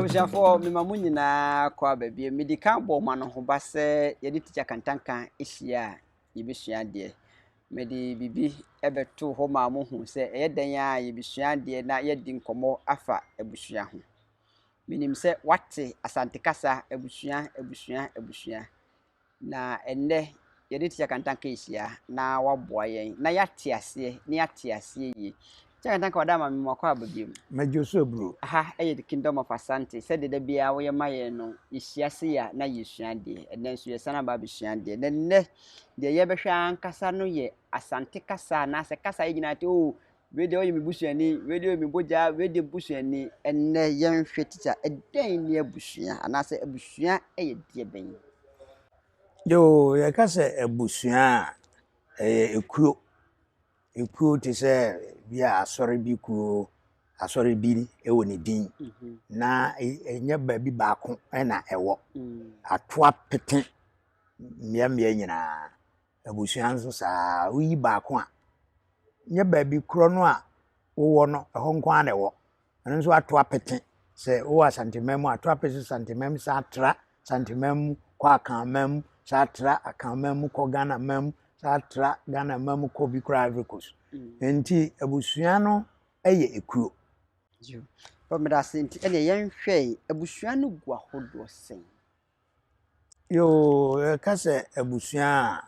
Abusuafoɔ, mema mo nyinaa kɔ aba bio. Medi kan bɔɔ mo anohoba sɛ yɛne Tikya Kantanka hyia a, yɛbɛsua adeɛ. Mede biribi bɛtoo hɔ maa mohu sɛ ɛyɛ dɛn ara a yɛbɛsua adeɛ na yɛadi nkɔmmɔ afa abusua ho. Menim sɛ woate Asante kasa, abusua, abusua, abusua. Na ɛnnɛ, yɛne Tikya Kantanka rehyia na waboa yɛn na yɛate aseɛ na yɛate aseɛ yie. Tikya Kantanka wada ama me mu akɔ aba bio. Mɛgye so aburo. Ha yɛ The Kingdom of Asante. Sɛdeɛ da biara woyɛ ma yɛn no, yɛhyia sei a na yɛresua adeɛ. Ɛnnɛ nso yɛsan aba abɛsua adeɛ. Na nnɛ, deɛ yɛbɛhwɛ ankasa no yɛ Asante kasa anaasɛ kasa a yɛn nyinaa te, oh, wei deɛ ɔyɛ me busuani, wei deɛ ɔyɛ me bogya, wei deɛ busuani. Ɛnnɛ yɛnhwɛ tikya, ɛdɛn ne abusua anaasɛ abusua yɛ deɛ bɛn? Yoo, yɛka sɛ abusua a, ɛyɛ ekuo. Ekuo te sɛ bi a asɔre bi kuo, asɔre bi wɔ ne din. Na ɛnyɛ baabi baako na ɛwɔ. Ato apete mmeammea nyinaa. Abusua nso saa. Woyi baako a, nyɛ baabi korɔ no a wowɔ no, ɛhɔ nko ara na ɛwɔ. Ɛno nso ato apete. Sɛ wowɔ Asanteman mu a, ato apete Asanteman mu san tra Asanteman mu kɔ Akanman mu, san tra Akanman mu kɔ Ghana man mu, san tra Ghana man mu kɔ bi koraa Ivory Coast. Nti abusua no yɛ ekuo. Meda ase nti ɛnna yɛnhwɛ abusua no gu ahodoɔ sɛn? Yoo, yɛka sɛ abusua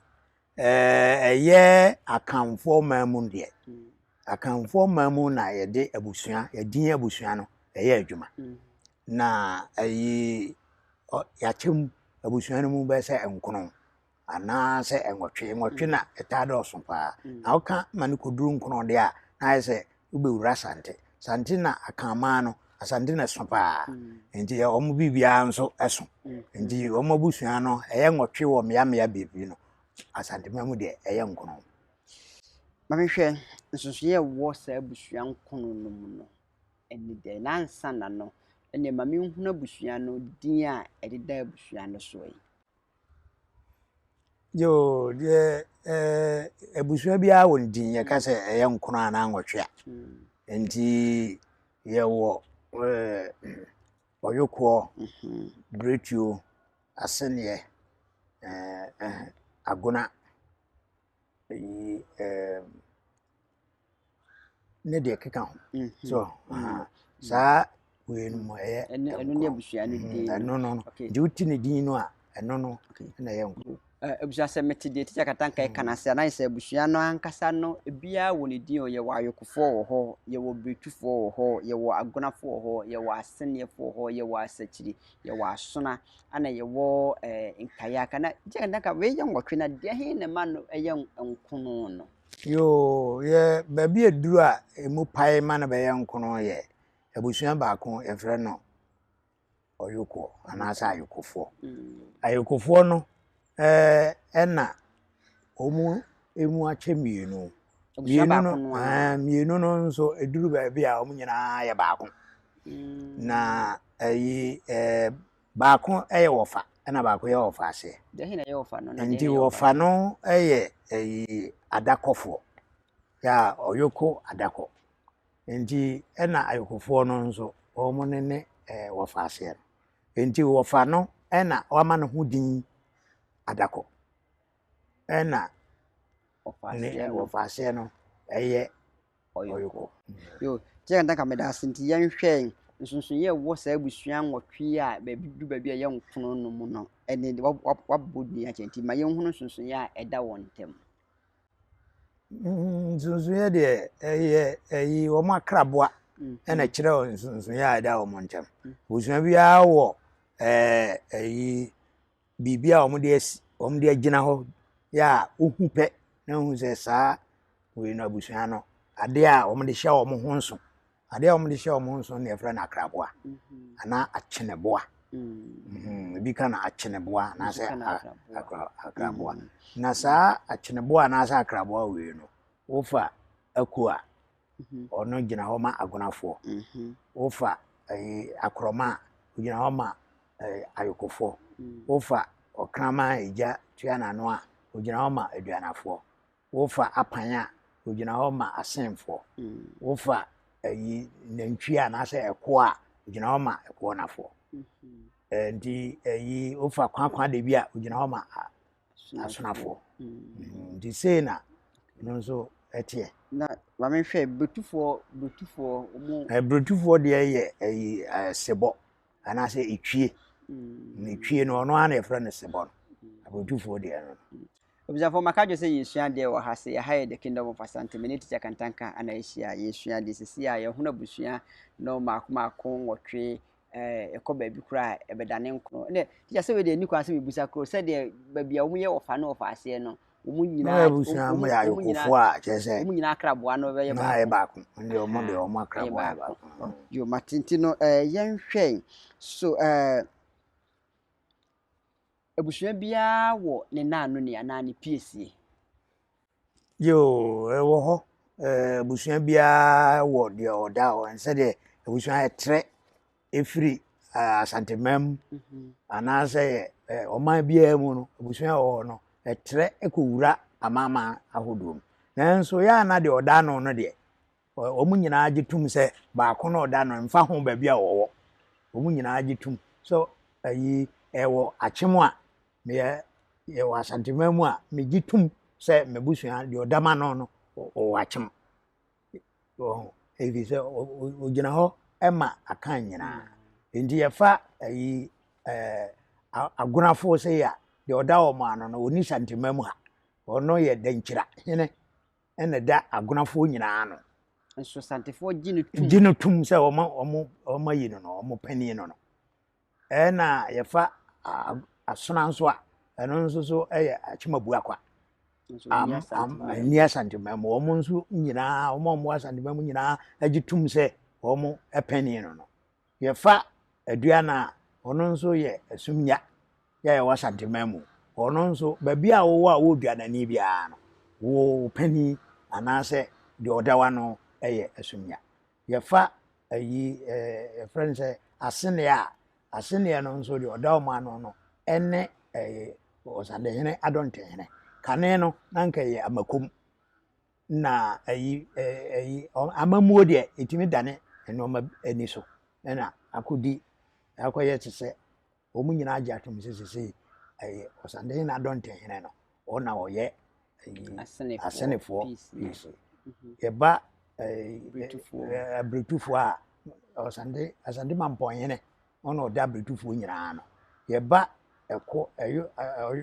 a, ɛyɛ Akanfoɔ man mu deɛ. Akanfoɔ man mu na yɛde abusua, yɛdin abusua no ɛyɛ adwuma. Na ɛyi yɛakyɛ mu abusua no mu bɛyɛ sɛ nkron anaasɛ nwɔtwe. Nwɔtwe na ɛtaa dɔɔso paa. Na woka ma no kɔduru nkron deɛ a, na ayɛ sɛ wobɛwura Asante. Asante na Akanman no, Asante na ɛso paa. Nti wɔn biribiara nso ɛso. Nti wɔn abusua no ɛyɛ nwɔtwe wɔ mmeammea bebree no. Asanteman mu deɛ ɛyɛ nkron. Ma mehwɛ nsonsonoeɛ a ɛwɔ saa abusua nkono no mu no ɛne dɛn? Na ansa na no, ɛnneɛ ma menhunu abusua no din a ɛdeda abusua no soɔ yi. Yoo, deɛ ɛɛ abusua biara wɔ ne din. Yɛka sɛ ɛyɛ nkono anaa nwɔtwe a. Nti yɛwɔ ɔyokoɔ, biretuo, aseneɛ, ɛɛ agona, ɛyi ɛɛ ne deɛ ɛkeka ho. So saa wei no mu ɛyɛ Ɛno ne abusua no din. Ɛno no. Nti wote ne din no a, ɛno no na ɛyɛ nkron. Abusua sɛ mete deɛ Tikya Kantanka ɛka no ase a, na ayɛ sɛ abusua no ankasa no ebiara wɔ ne din o. Yɛwɔ ayokofoɔ wɔ hɔ, yɛwɔ biretufoɔ wɔ hɔ, yɛwɔ agonafoɔ wɔ hɔ, yɛwɔ aseneɛfoɔ wɔ hɔ, yɛwɔ asakyiri, yɛwɔ asona, ɛna yɛwɔ nkaeɛ Na Tikya Kantanka wei yɛ nwɔtwe na deɛ he na ɛma no ɛyɛ nkono no? Yoo, yɛ baabi aduru a emu pae ma no bɛyɛ nkono yɛ abusua baako yɛfrɛ no ɔyokoɔ anaasɛ ayokofoɔ. Ayokofoɔ no ɛna wɔn emu akyɛ mmienu. Abusua Mmienu no baako no ara. Mmienu no nso eduru baabi a wɔn nyinaa yɛ baako. Na ɛyi baako yɛ wɔfa ɛna baako yɛ wɔfa aseɛ. Deɛ he na ɛyɛ wɔfa no? Na deɛ Nti he na ɛyɛ wɔfa no yɛ ɛyi adakɔfoɔ. Yɛ a ɔyoko adakɔ. Nti ɛna ayokofoɔ no nso wɔn ne wɔfa aseɛ no. Nti wɔfa no ɛna wama ne ho din adakɔ. Ɛna Wɔfa ne aseɛ no. wɔfa aseɛ no ɛyɛ Ɔyoko. ɔyoko. Yo, Tikya Kantanka meda ase nti yɛnhwɛ nsonsonoeɛ a ɛwɔ saa abusua nwɔtwe a baabi du baabi a ɛyɛ nkono no mu no ɛne wabɔ din akyɛ nti ma yɛnhunu nsonsonoeɛ a ɛda wɔn ntam. Nsonsonoeɛ deɛ ɛyɛ ɛyi wɔn akraboa ɛna kyerɛ nsonsonoeɛ a ɛda wɔn ntam. Abusua biara wɔ ɛyi biribi a wɔn de asi wɔn de agyina hɔ yɛ a wohu pɛ na wohu sɛ saa wei no abusua no adeɛ a wɔn de hyɛ wɔn ho nso. Adeɛ a wɔn de hyɛ wɔn ho nso na yɛfrɛ no akraboa anaa akyeneboa. Ebi ka no akyeneboa anaasɛ akraboa. Na saa akyeneboa anaasɛ akraboa wei no, wofa ako a, ɔno gyina hɔ ma agonafoɔ. Wofa ɛyi akorɔma a, ogyina hɔ ma ayokofoɔ. Wofa ɔkraman a egya tua n'ano a, ogyina hɔ ma aduanafoɔ. Wofa apan a, ogyina hɔ ma asenfoɔ. Wofa ɛyi nantwie anaasɛ ɛkoɔ a, ogyina hɔ ma ɛkoɔnafoɔ. Nti ɛyi wofa kwakwa de bi a, ogyina hɔ ma asonafoɔ. Nti sei na ɛno nso ɛteɛ. Na maame hwɛ Betufoɔ, Betufoɔ wɔn. Betufoɔ deɛ yɛ ɛyi sebɔ anaasɛ etwie. Etwie no, ɔno ara na yɛfrɛ no sebɔ no. Abetufoɔ deɛ no. Abusuafoɔ, maka dwo sɛ yɛsua adeɛ wɔ ha sɛ yɛha yɛ The Kingdom of Asante. Me ne Teacher Kantanka ana ahyia a yɛsua adeɛ. Sisi a yɛhono abusua no maako maako 8, ɛkɔ baabi koraa a ɛbɛdane 9. Ɛnɛ teacher, sɛ wei deɛ ni kwan sɛ mebusa koro sɛdeɛ baabi a wɔn yɛ wɔfa ne wɔfa aseɛ no, wɔn nyinaa abusua mo yɛ ayokofoɔ a kyerɛ sɛ wɔn nyinaa akraboa no bɛyɛ na ayɛ baako. Ɛnde wɔn deɛ wɔn akraboa yɛ baako. Yo, mate. Nti no yɛnhwɛ so abusua biara wɔ ne naano ni anaa ne piesie? Yoo, ɛwɔ hɔ. Abusua biara wɔ deɛ ɔda hɔ sɛdeɛ abusua ɛtrɛ efiri Asanteman mu anaasɛ ɔman biara mu no, abusua wɔ hɔ no ɛtrɛ ɛkɔwura amanaman ahodoɔ mu. Nanso yɛ ana deɛ ɔda ano no deɛ, wɔn nyinaa gye tom sɛ baako na ɔda no, mfa ho baabi a wɔwɔ. Wɔn nyinaa gye tom sɛ ɛyi ɛwɔ Akyem a meyɛ, yɛwɔ Asanteman mu a, megye tom sɛ m'abusua deɛ ɔda ma no no ɔwɔ Akyem wɔn, efi sɛ ogyina hɔ ma Akan nyinaa. Nti yɛfa ɛyi Agonafoɔ sɛ yi a, deɛ ɔda wɔn ano no ɔni Santeman mu ha. Ɔno yɛ Dankyira hene ɛna ɛda Agonafoɔ nyinaa ano. Nso Santefoɔ gye no tum. Gye no tum sɛ wɔn ayi no no, wɔn panin no no. Ɛna yɛfa Asona nso a, ɛno nso so yɛ Akyemabuakwa. Nni Asanteman mu. Wɔn nso nyinaa, wɔn a wɔwɔ Asanteman mu nyinaa gye tum sɛ wɔn panin no no. Yɛfa Aduana a, ɔno nso yɛ Asumnya yɛ a ɛwɔ Asanteman mu. Ɔno nso, baabi a wowɔ a wowɔ Duanani biara no, wo panin anaasɛ deɛ ɔda w'ano yɛ Asumnya. Yɛfa ayi yɛfrɛ no sɛ Aseneɛ a, Aseneɛ no nso deɛ ɔda wɔn ano no ne ɛyɛ Ɔsadehene Adɔntehene. Kane no na nka ɛyɛ Amakom na ayi ɛyi amammuo deɛ ɛtumi dane nneɛma ani so ɛna akɔdi akɔyɛ te sɛ wɔn nyinaa agye atom sɛ sesei ɛyɛ Ɔsadehene Adɔntehene no, ɔna ɔyɛ Asenefoɔ peace. Yɛba Abiretufoɔ a, Ɔsande Asante Mampɔnhene, ɔna ɔda Abiretufoɔ nyinaa no. Yɛba ɛkɔ ɛyo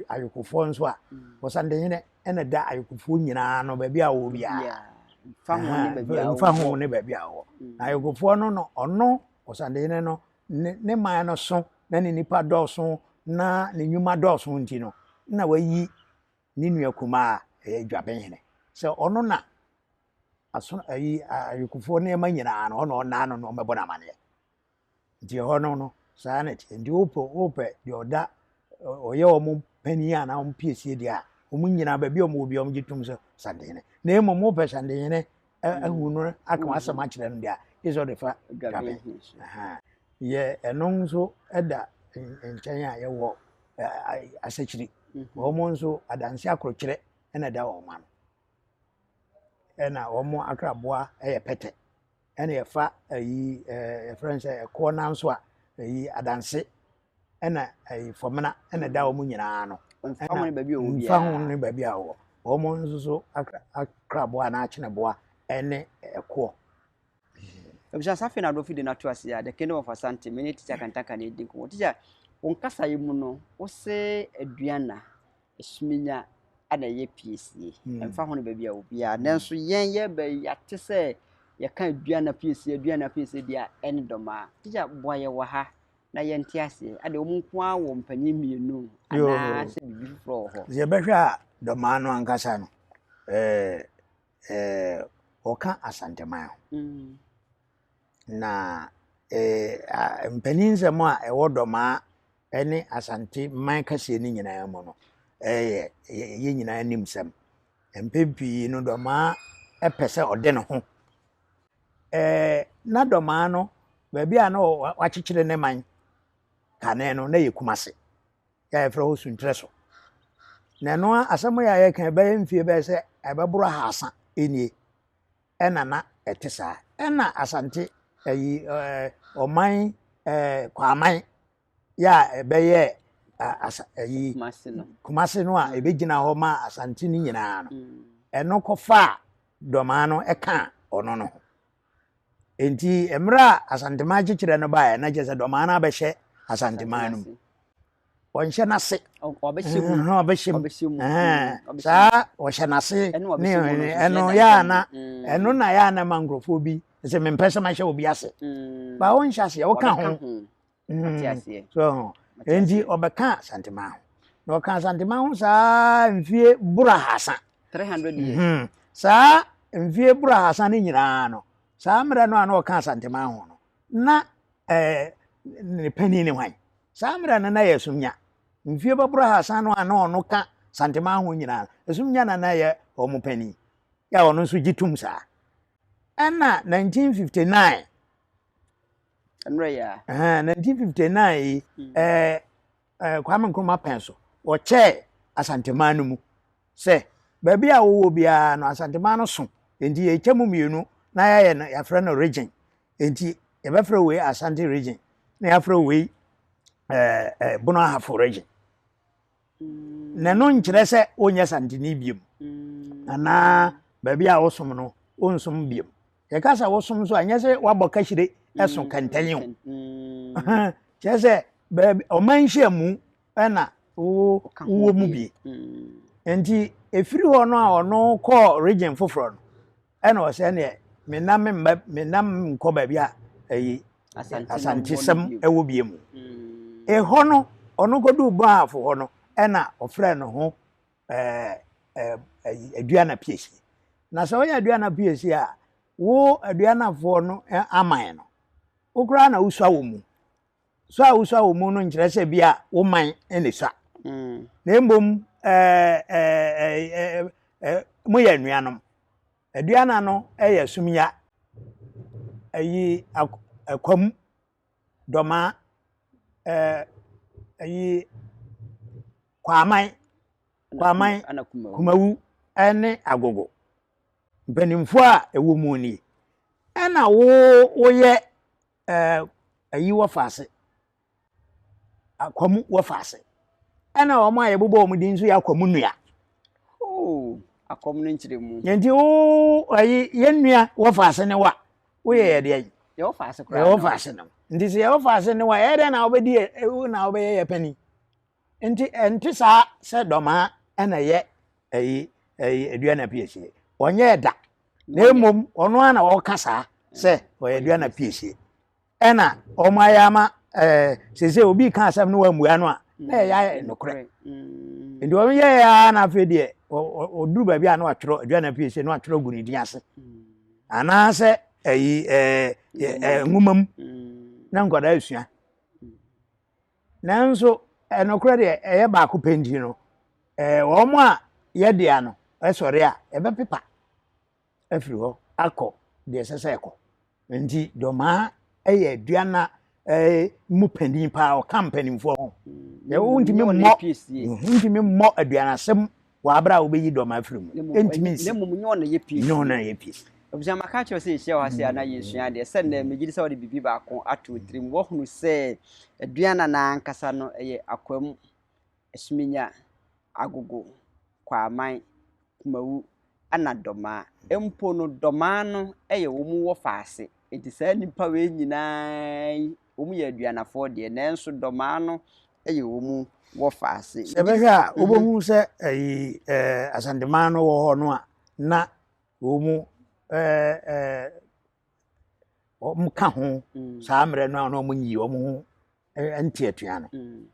Ayokofoɔ nso a, Ɔsandehene ɛna da Ayokofoɔ nyinaa no baabi a wɔwɔ biara. Mfa ho ne baabi a wɔwɔ. Na Ayokofoɔ no no, ɔno Ɔsandehene no ne man no so na ne nipa dɔɔso na ne nnwuma dɔɔso nti no, na wayi ne nua kumaa a ɛyɛ Dwabenhene sɛ ɔno na aso ayi ayokofoɔ nneɛma nyinaa no, ɔna ɔnaa no na ɔmɛbɔ no amaneɛ. Nti ɛhɔ no saa na ɛteɛ. Nti wopɛ deɛ ɔda ɔyɛ wɔn panin a na wɔn piesie deɛ a, wɔn nyinaa baabi a wɔn wɔ bi a, wɔn gye tom sɛ Sandehene. Na mmom wopɛ Sandehene ahu no aka asɛm akyerɛ no deɛ a, gye sɛ ɔde fa Dwaben. Yɛ ɛno nso da nkyɛn a, yɛwɔ Asakyiri. Wɔn nso adanse akorokyerɛ ɛna ɛda wɔn ano. Ɛna wɔn akraboa yɛ pɛtɛ. Ɛna yɛfa ayi yɛfrɛ no sɛ ɛkoɔ nan so a, ayi adanse ɛna ayi fɔmena ɛna ɛda wɔn nyinaa ano. Mfa ho ne baabi a wɔwɔ Mfa ho ne baabi a wɔwɔ. Wɔn nso so akraboa anaa akyeneboa ɛne ɛkoɔ. Abusua, saa afei na adɔfo di n'ato ase a The Kingdom of Asante, me ne Teacher Kantanka na edi nkɔmmɔ. Teacher, wo nkasaeɛ mu no, wo se Aduana, Asuminya ana ɛyɛ piesie. Ɛmfa ho ne baabi a obiara. Nanso yɛn yɛba yi, yɛate sɛ yɛka Aduana piesie, Aduana piesie deɛ a ɛne Dɔmaa. Teacher, boa yɛ wɔ ha na yɛnte aseɛ. Ade wɔn nko ara wɔ mpanyin mmienu anaasɛ biribi foforɔ wɔ hɔ? Sɛ yɛbɛhwɛ a, Dɔmaa no ankasa no, ɔka Asanteman ho. Na mpanin nsɛm a ɛwɔ Dɔmaa ne Asante man kɛseɛ no nyinaa mu no, ɛyɛ yɛn nyinaa nim sɛm. Mpɛn pii no, Dɔmaa pɛ sɛ ɔde ne ho. Na Dɔmaa no, baabi a na wakyekyere ne man kane no, na yɛ Kumase, yɛ a yɛfrɛ hɔ Suntrɛ so. Na ɛno asɛm yɛ a yɛka ɛbɛyɛ mfie bɛyɛ sɛ ɛbɛboro 300 nie ɛna na ɛte saa. Ɛna Asante ɛyi ɛɛ ɔman ɛɛ Kwaman yɛ a ɛbɛyɛ asa ɛyi Kumase no a ɛbɛgyina hɔ ma Asante no nyinaa no mm. ɛno kɔfaa Dɔmaa no ɛka ɔno no ho. Enti mmerɛ a Asanteman kyekyerɛ no baeɛ na kyerɛ sɛ Dɔmaa no abɛhyɛ Asanteman no mu. Ɔnhyɛ n'ase. Ɔbɛhyɛ mu. Ɔbɛhyɛ mu. Saa ɔhyɛ n'ase ne ɛno yɛ ana ɛno na yɛ ana ma nkurɔfoɔ bi sɛ mempɛ sɛ mahyɛ obi ase. Ba wonhyɛ aseɛ woka ho. So enti ɔbɛka Asanteman ho. Na ɔka Asanteman ho saa mfie boro ahasa. 300 years. Saa mfie boro ahasa no nyinaa no, saa mmerɛ no a na ɔka Asanteman ho no, na ɛɛ ne panin ne hwan? Saa mmerɛ no na yɛ Asumnya. Mfie bɛboro ahasa no a na ɔno ka Asanteman ho nyinaa no, Asumnya na na yɛ wɔn panin. Yɛ a ɔno nso gye tom saa. Ɛna 1959 Mmerɛ yi a. 1959 yi, ɛɛ Kwame Nkrumah pɛn so, wɔkyɛɛ Asanteman no mu sɛ baabi a wowɔ biara no Asanteman no so, enti yɛkyɛ mu mmienu na yɛayɛ no yɛafrɛ no region. Enti yɛbɛfrɛ wei Asante region na yɛafrɛ wei ɛɛ ɛɛ Bono Ahafo region. Na ɛno nkyerɛ sɛ wonyɛ Santeni biom anaa baabi a wosom no wonsom biom. Yɛka sɛ wosom nso a ɛnyɛ sɛ woabɔ kahyire ɛso kɛntɛn o. Kyerɛ sɛ baabi ɔman nhyiamu ɛna wo wowɔ mu bi. Nti ɛfiri hɔ no a ɔno kɔɔ region foforɔ no ɛna ɔsɛ neɛ menam mma menam nkɔ baabi a ɛyi Asantesɛm ɛwɔ bie mu. Ɛhɔ no ɔno kɔduu Baafo hɔ no ɛna ɔfrɛ ne ho ɛɛ ɛɛ Aduana Piesie. Na sɛ woyɛ Aduana Piesie a wo Aduanafoɔ no aman no wo koraa na wosua wɔ mu. Sua a wosua wɔ mu no nkyerɛ sɛ bi a wo man na esua. Mm. Na mmom ɛɛ ɛɛ ɛɛ moyɛ anuanom. Aduana no yɛ sumya, ayi akwam, dɔmaa, ɛɛ ayi kwaman, kwaman, kumawu ne agogo. Mpanimfoɔ a ɛwɔ mu nie. Ɛna wo woyɛ ɛɛ ayi wɔ faase, akwamu wɔ faase. Ɛna wɔn a yɛbobɔ wɔn din nso yɛ akwamu nua. Oh, akɔm no nkyerɛ mu. Nti wo ayi yɛn nua wɔ faase ne wa woyɛ yɛ deɛ yi. Yɛwɔ faase koraa. Yɛwɔ faase no. Nti sɛ yɛwɔ faase ne wa ɛyɛ dɛ na wobɛdi yɛ na wobɛyɛ yɛ panin. Nti ɛnte saa sɛ dɔmaa ɛna ɛyɛ ɛyi ɛyi aduana piesie. Ɔnyɛɛ da. Na mmom ɔno ara na ɔka saa sɛ ɔyɛ aduana piesie. Ɛna wɔn ayɛ ama ɛɛ sese obi ka asɛm no wammua no a na ɛyɛ ayɛ nokorɛ. Nti wɔn yɛɛ ara na afei deɛ ɔduru baabi a na watwerɛ aduana piesie na watwerɛ gu ne din ase. Anaasɛ ɛyi ɛɛ ɛɛ nwoma mu na nkwadaa esua. Nanso nokorɛ deɛ ɛyɛ baako pɛ nti no, wɔn a yɛdea no sɔre a, ɛbɛpepa afiri hɔ akɔ deɛ ɛsɛ sɛ ɛkɔ. Nti Dɔmaa yɛ aduana mu panin paa, ɔka mpanimfoɔ ho. Wontumi mmɔ wontumi mmɔ aduanasɛm wɔ abere a wobɛyi dɔm afiri mu. Ɛntumi nsi. Na mmom nyɛ ɔna yɛ pii. Nyɛ ɔna yɛ pii. Abusua maka akyerɛ wo sɛ yɛhyia wɔ ha sei a na yɛresua adeɛ. Sɛ nnɛ megye di sɛ wode biribi baako ato wo tirim. Woahunu sɛ aduan anaa ankasa no ɛyɛ Akwam, Asuminya, Agogo, Kwaman, Kumawu ɛna Dɔmaa. Mpo no Dɔmaa no yɛ wɔn wɔ faase. Enti saa nnipa wei nyinaa yi wɔn yɛ aduanafoɔ deɛ nanso Dɔmaa no yɛ wɔn wɔ faase. Sɛ bɛhwɛ a wobɛhu sɛ ɛyi ɛɛ Asanteman no wɔ hɔ no a na wɔn ɛɛ ɛɛ wɔn ka ho mm. saa mmerɛ no a na wɔn nyi wɔn ho nte atua no mm.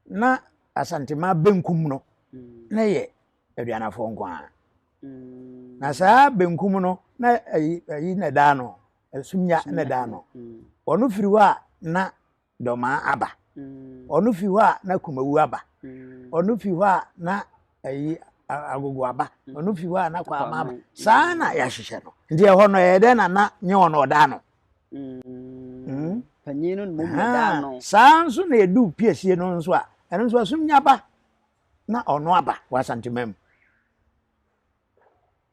na Asantema benkum no mm. na yɛ aduanafoɔ nko ara na saa benkum no na ayi ayi na ɛda ano sumya na ɛda ano ɔno firi hɔ a na Dɔmaa aba. Ɔno fi hɔ a na Kumawu aba. Ɔno fi hɔ a na ayi Agogo aba. Ɔno fi hɔ a na Kwama aba. Saa na yɛahyehyɛ no. Nti ɛhɔ no ɛyɛ dɛn na na nyɛ ɔno ɔda ano? Panyin no mmom na ɛda ano. Saa nso na ɛdu piesie no nso a, ɛno nso Asumnya ba na ɔno aba wɔ Asantema mu.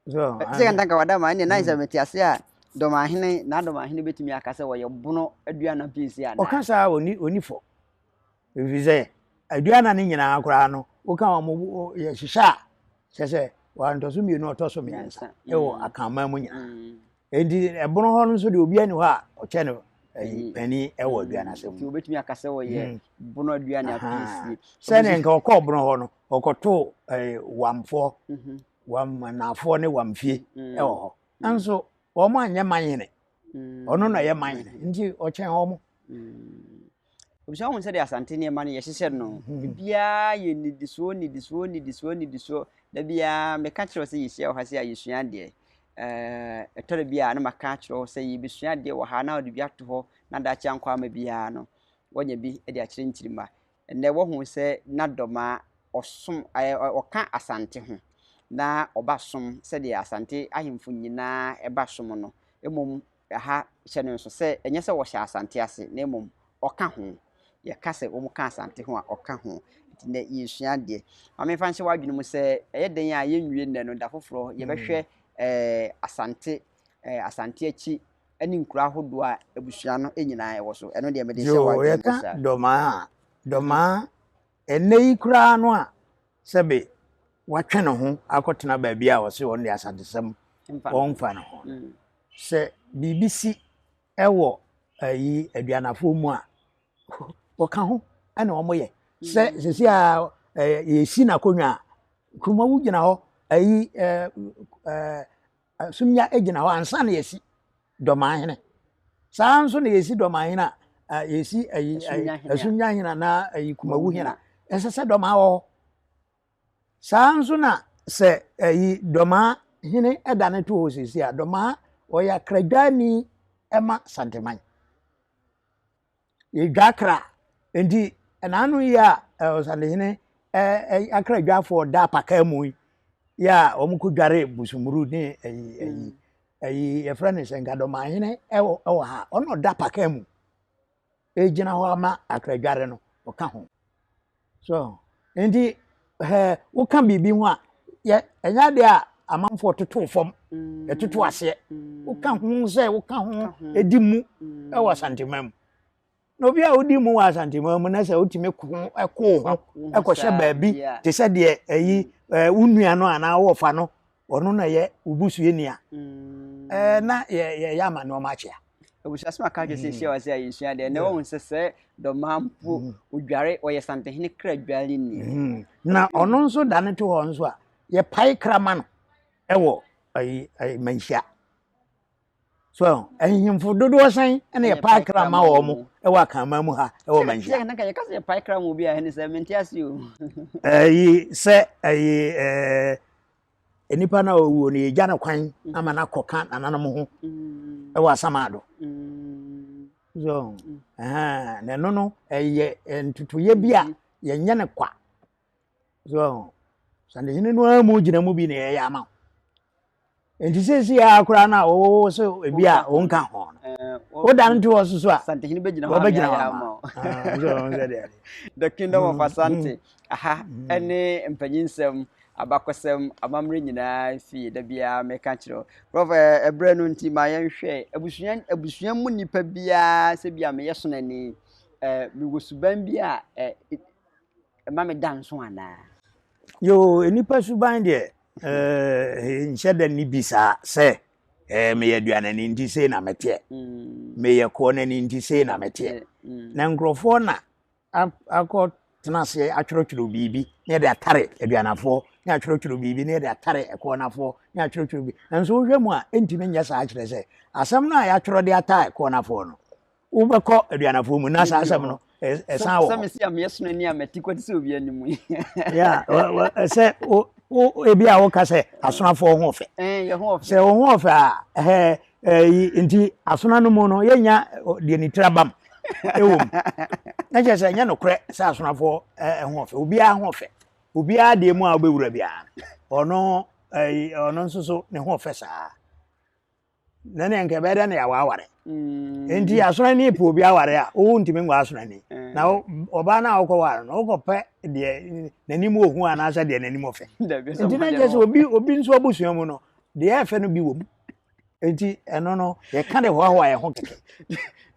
Sɛ nka wada ma ɛnna na sɛ mete ase a. Dɔmahene, na Dɔmahene bɛtumi aka sɛ ɔyɛ Bono Aduana Piesie anaa? Ɔka saa a, ɔnni, ɔnni fɔ. Ɛfiri sɛ, Aduana no nyinaa koraa no, woka wɔn, yɛhyehyɛ a, kyerɛ sɛ, wɔantɔ so mmienu, ɔtɔ so mmiɛnsa wɔ Akanman mu nyinaa. Enti ɛbono hɔ no nso deɛ obiara ni hɔ a ɔkyɛ no ɛyi panin ɛwɔ aduane asɛm mu. Nti obetumi aka sɛ ɔyɛ hmm. bono aduane apiesie. Sɛdeɛ nka ɔkɔɔ bono hɔ no ɔkɔtoo ɛɛ wamfoɔ mhm. wamanafoɔ ne wamfie mm. ɛwɔ hɔ. Mm. Nso wɔn anyɛ manhene. Mm. Ɔno na ɛyɛ manhene nti ɔkyɛn wɔn. Abusua wohu sɛdeɛ Asante nneɛma no yɛhyehyɛ no biribiara yɛ nnidisoɔ nnidisoɔ nnidisoɔ nnidisoɔ da biara meka kyerɛ wo sɛ yɛhyia wɔ ha sɛ a yɛsua adeɛ ɛtɔ da bi a na maka akyerɛ wo sɛ yɛbɛsua adeɛ wɔ ha na wode bi ato hɔ na daakye ankɔ ama biara no woanya bi de akyerɛ nkyirimma ɛnnɛ woahu sɛ na dɔmaa ɔsom ɔka Asante ho na ɔba som sɛdeɛ Asante ahemfo nyinaa ɛba som no mmom Ɛha hyɛ no nso sɛ ɛnyɛ sɛ wɔhyɛ Asante ase na mmom ɔka ho. Yɛka sɛ wɔka Asante ho a, ɔka ho. Nti nnɛ yɛresua adeɛ. Ma memfa nhyɛ w'adwene mu sɛ ɛyɛ dɛn a yɛnwie nnɛ no, da foforɔ yɛbɛhwɛ ɛɛ Asante, ɛɛ Asante akyi ne nkuro ahodoɔ a abusua no nyinaa ɛwɔ so. Ɛno deɛ mede hyɛ Yoo, w'adwene mu yɛka saa. Dɔmaa a, Dɔmaa ɛnnɛ yi koraa no a sɛbe watwe ne ho akɔtena baabi a ɔse ɔno deɛ Asantesɛm ɔmfa ne ho no. Sɛ biribi si wɔ ayi aduanafoɔ mu a, wɔka ho ɛna wɔyɛ. Sɛ mm. sisi a yɛsi n'akonnwa a, Nkrumah gyina hɔ, ayi ɛɛ ɛɛ Sumya gyina hɔ ansa na yɛsi Dɔmahene. Saa nso na yɛsi Dɔmahene a, yɛsi ayi Asumya hene anaa ayi Kumawu hene a, ɛsɛ sɛ Dɔmaa wɔ hɔ. Saa ara nso na sɛ ɛyi Dɔmaa hene da ne to hɔ seesei a, Dɔmaa ɔyɛ akradwani ma Santeman. Yɛdwa akra. Nti ɛnaano yi a Ɔsantehene akradwafoɔ da apakaa mu yi yɛ a wɔn kɔ dware busumuru ne ɛyi ɛyi ɛyi yɛfrɛ no sɛ nka Dɔmaa hene ɛwɔ ɛwɔ ha ɔno ɔda apakaa mu egyina hɔ ama akradware no ɔka ho. So nti ɛɛ woka biribi ho a yɛ ɛnyɛ adeɛ a amanfoɔ toto fam ɛtoto aseɛ woka ho sɛ woka ho edi mu ɛwɔ Asanteman mu na obi a wodi mu wɔ Asanteman mu na sɛ wotumi ko ɛko ho ɛkɔhyɛ baabi te sɛ deɛ ɛyi ɛɛ wo nua no anaa wɔfa no ɔno na yɛ wo busuani a ɛɛ na yɛ yɛ yɛ ama nneɛma akyea. Abusua sɛ maka kyerɛ sɛ hyia wɔ sɛ yɛsua deɛ na wɔn sɛ sɛ dɔmaa mpo mm. odware ɔyɛ santehene kra dware ni. Mm. Na ɔno nso da ne to hɔ nso a yɛpae kra ma no ɛwɔ ayi ayi manhyia so ahemfo dodoɔ sɛn ɛna yɛpae kra ma wɔn mo ɛwɔ akanman mu ha ɛwɔ manhyia. Sɛ yɛka sɛ yɛpae kra ma obi a ɛne sɛ mente ase o. Ɛyi sɛ ɛyi ɛɛ. Nipa no a ɔwuo no yɛgya no kwan mm. ama no akɔka nananom ho mm. wɔ asamado mm. so na ɛno no ɛyɛ ntotoyɛ bi a yɛnyɛ no kwa so sandehene no ara mu gyina mu bi na yɛyɛ ama wo nti seesei ara koraa no a wɔwɔ sɛ ebi a wɔnka ho no woda no to hɔ so so a santehene bɛgyina hɔ wɔbɛgyina hɔ ama the kingdom of asante aha ɛne mpanyinsɛm abakɔsɛm, amammerɛ nyinaa fie. Da biara meka kyerɛ wo. Prof, ɛberɛ no nti ma yɛnhwɛ abusua abusua mu nipa biara sɛ bi a meyɛ sonani, mewɔ suban bi a ɛma me da nso anaa? Yoo, nnipa suban deɛ nhyɛ da nni bi saa sɛ meyɛ aduanani nti sei na meteɛ, meyɛ koɔnani nti sei na meteɛ. Na nkurɔfoɔ na akɔ tena ase atwerɛtwerɛ biribi na yɛde atare aduanafoɔ ne atwerɛtwerɛ biribi na yɛde atare ɛkɔɔnafoɔ ne atwerɛtwerɛ bi nso wohwɛ mu a ɛntumi nyɛ saa kyerɛ sɛ asɛm no a yɛatwerɛ de ata ɛkɔɔnafoɔ no wobɛkɔ aduanafoɔ mu na saa asɛm no ɛsan wɔ hɔ. Sɛ mesi a meyɛ sono ni a mɛte kɔte sɛ obi anim yi. Sɛ ebi a woka sɛ asonafoɔ ho ɔfɛ. Sɛ wo ho ɔfɛ a ɛɛ nti asona no mu no yɛnya deɛ ne tiri abam. ɛwɔ mu na kyerɛ sɛ ɛnyɛ nokorɛ sɛ asonafoɔ ho ɔfɛ obiara ho ɔfɛ obiara deɛ mu a wobɛwura biara ɔno ɔno nso so ne ho ɔfɛ saa na ne nka ɛbɛyɛ dɛ na yɛawɔ aware mm. nti asonani pɛ obi aware a wowo ntumi ngɔ asonani mm. na ɔbaa no a wokɔware no wokɔpɛ deɛ n'anim ɔhu anaasɛ deɛ n'anim ɔfɛ nti na kyerɛ sɛ obi obi nso abusua mu no deɛ ɛfɛ no bi wɔ mu. Enti ɛno no yɛka de hoahoa yɛn ho kɛkɛ.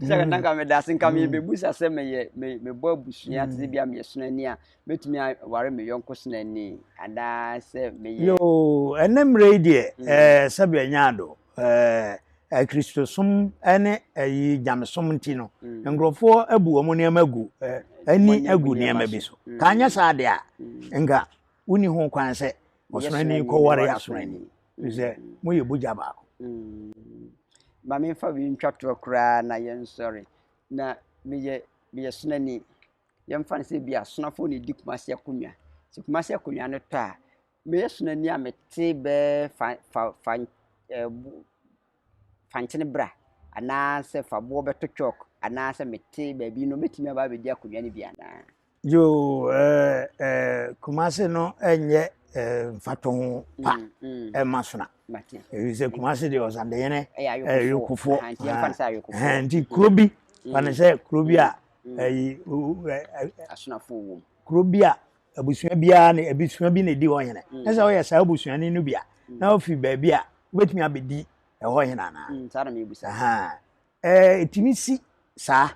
Sɛ mm. nka meda ase nka mebɛbusa sɛ meyɛ mebɔ abusua te sɛ mm. bi a meyɛ sonani a mɛtumi aware me yɔnko sonani anaasɛ meyɛ. Yoo ɛnɛ mmerɛ yi deɛ mm. ɛɛ sɛbi ɛnyɛ ado ɛɛ Kristosom ne ɛyi nyamesom nti no nkurɔfoɔ abu wɔn nneɛma agu ɛɛ ani agu nneɛma bi so. Ka anyɛ saa deɛ a nka wonni ho kwan sɛ ɔsonani kɔware asonani. Efisɛ moyɛ bogya baako. Ma memfa wei ntwa toɔ koraa na yɛnsɔre. Na meyɛ meyɛ sonani. Yɛmfa no sɛ bi a sonafoɔ na ɛdi Kumasi akonnwa. Sɛ Kumasi akonnwa no tɔ a, meyɛ sonani a mete bɛɛ fa fa fa ɛɛ fa nkyene bra anaasɛ fa boɔ bɛto chalk anaasɛ mete baabi no mɛtumi aba abɛdi akonnwa no bi anaa? Yoo, ɛɛ ɛɛ Kumasi no nyɛ ɛɛ mfatoho pa mm, mm. ɛma sona. Ebi sɛ Kumasi deɛ ɔsandehene ɛyɛ yokofoɔ. Nti kuro bi fa ne sɛ kuro bi a ɛyi asonafoɔ wɔ mu. Kuro bi a abusua biara ne abusua bi na edi hɔ hene. Na sɛ ɔyɛ saa abusuani no bi a na ofi baabi a wobɛtumi abɛdi ɛhɔ hene anaa? Saa na mebusa. Ɛɛ ɛtumi si saa.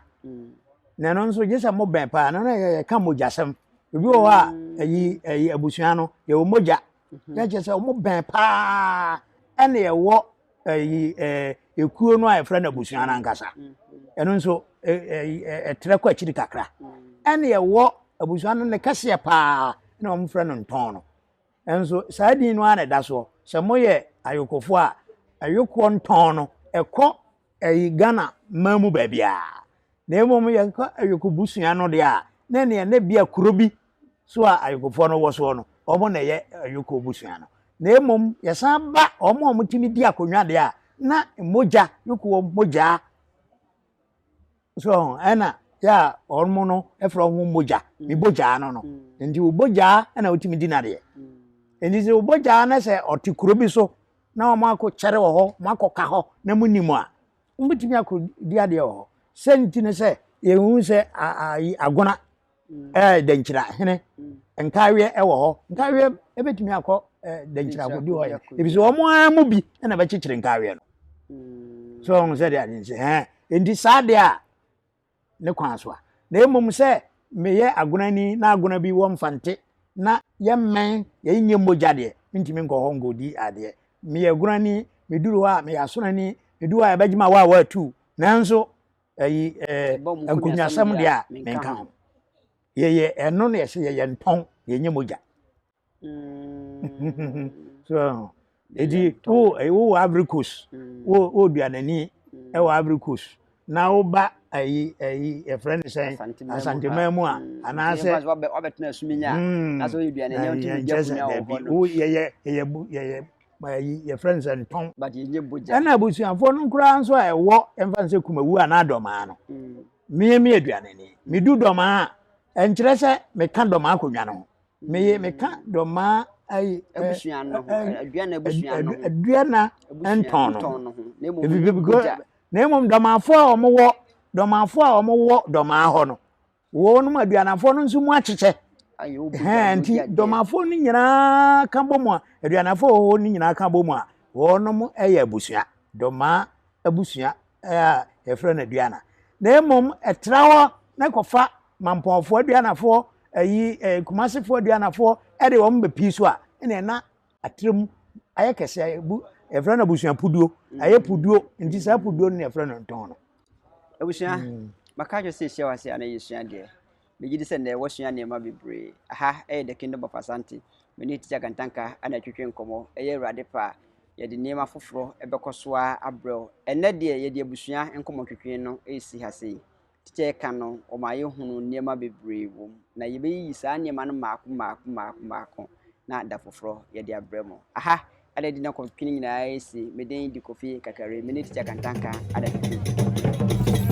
Na ɛno nso gye sɛ mobɛn paa no na yɛka mogyasɛm. Ebi wɔ hɔ a ɛyi ɛyi abusua no yɛwɔ mogya. Na kyerɛ sɛ wɔn bɛn paa ɛna yɛwɔ ɛyi ɛɛ ekuo no a yɛfrɛ no abusua no ankasa. Ɛno nso ɛyi ɛtrɛ kɔ akyiri kakra. Ɛna yɛwɔ abusua no ne kɛseɛ paa na wɔn frɛ no ntɔn no. Nso saa din no ara na ɛda soɔ. Sɛ moyɛ ayokofoɔ a, ayokoɔ ntɔn no, ɛkɔ ɛyi Ghana man mu baabiara. Na mmom yɛkɔ ayoko busua no deɛ a, na ɛneɛ na ebia kuro bi so a ayokofoɔ no wɔ soɔ no, wɔn na ɛyɛ ayoko busua no. Na mmom yɛsan ba wɔn a wɔtumi di akonnwa deɛ a, na mogya, yokoɔ mogyaa so ɛna yɛ a wɔn no frɛ wɔn ho mogya me bogyaa no no nti wo bogyaa ɛna wotumi di n'adeɛ nti sɛ wo bogyaa no sɛ ɔte kuro bi so na wɔn akɔ kyɛre wɔ hɔ wɔn akɔ ka hɔ na mo nim a wɔn bɛtumi akɔ di adeɛ wɔ hɔ sɛ nti no sɛ yɛhu sɛ ayi agona ɛɛ dɛnkyira hene nkaweɛ ɛwɔ hɔ nkaweɛ ɛbɛtumi akɔ ɛɛ dɛnkyira akɔdi hɔ yɛ ebi sɛ wɔn ara mu bi ɛna bɛkyekyere nkaweɛ no so wɔn sɛ deɛ ade nse hɛn nti saa deɛ a ne kwan so a na mmom sɛ meyɛ agonani na agona bi wɔ mfante na yɛmmɛn yɛnyɛ mogya deɛ ntumi nkɔ hɔ nkɔdi adeɛ meyɛ agonani meduru hɔ a meyɛ asonani meduru hɔ a yɛbɛgye ma wɔ a wɔatu nanso ɛyi ɛɛ nkonnwasɛm deɛ a menka ho yɛyɛ ɛno na yɛsɛ yɛyɛ ntɔn yɛnyɛ mogya mm. so eti wo wo wɔ Ivory Coast mm. wo wo duanani mm. ɛwɔ Ivory Coast na woba ɛyi ɛyi yɛfrɛ no sɛn asanteman mu a anaasɛ wabɛtena asuminya na sɛ woyɛ duanani a wotumi di akonnwa wɔ hɔ no wo yɛyɛ yɛyɛ yɛyɛ ayi yɛfrɛ no sɛ ntɔn but yɛnyɛ bogya ɛna abusuafoɔ no koraa nso a ɛwɔ ɛmfa no sɛ kumawu anaa dɔmaa no mm. mmea mi aduaneni medu dɔmaa a ɛnkyerɛ sɛ meka dɔmaa akonnwa no ho meyɛ mm. meka dɔmaa ayi abusua no ho aduana abusua no ho aduana ntɔn no ho na mmom dɔmaafoɔ a wɔwɔ dɔmaafoɔ a wɔwɔ dɔmaa hɔ no Wɔnom aduanafoɔ no nso mu akyekyɛ. Hɛn nti dɔmafoɔ no nyinaa ka bɔ mu a aduanafoɔ wɔ hɔ no nyinaa ka bɔ mu a wɔnom yɛ abusua dɔmaa abusua a yɛfrɛ no aduana. Na mmom ɛtra hɔ na kɔfa mampɔnfoɔ aduanafoɔ ayi eh, kumasefoɔ aduanafoɔ ɛde wɔn bɛpii so a ɛna ɛna atrem ayɛ kɛse ayɛ bu yɛfrɛ no abusua puduo ayɛ puduo nti saa puduo no na yɛfrɛ no ntɔn no. Abusua, maka akyerɛ sɛ yɛhyia wɔ ase a na yɛsua adeɛ. Megye di sɛ nnɛ woasua nneɛma bebree. Aha yɛ The Kingdom of Asante. Me ne Tikya Kantanka na ɛtwetwe nkɔmmɔ. Ɛyɛ Awurade pɛ a, yɛde nneɛma foforɔ bɛkɔ so ara abrɛ wo. Ɛnnɛ deɛ yɛde abusua nkɔmmɔtwetwe no resi ha sei. Tikya reka no, ɔma yɛhunu nneɛma bebree wɔ mu, na yɛbɛyiyi saa nneɛma no mmaako mmaako mmaako mmaako na da foforɔ yɛde abrɛ mo. Aha na yɛde nnɛ kɔntwene nyinaa resi. Me din de Kofi Kakari. Me ne Tikya Kantanka Adadwene.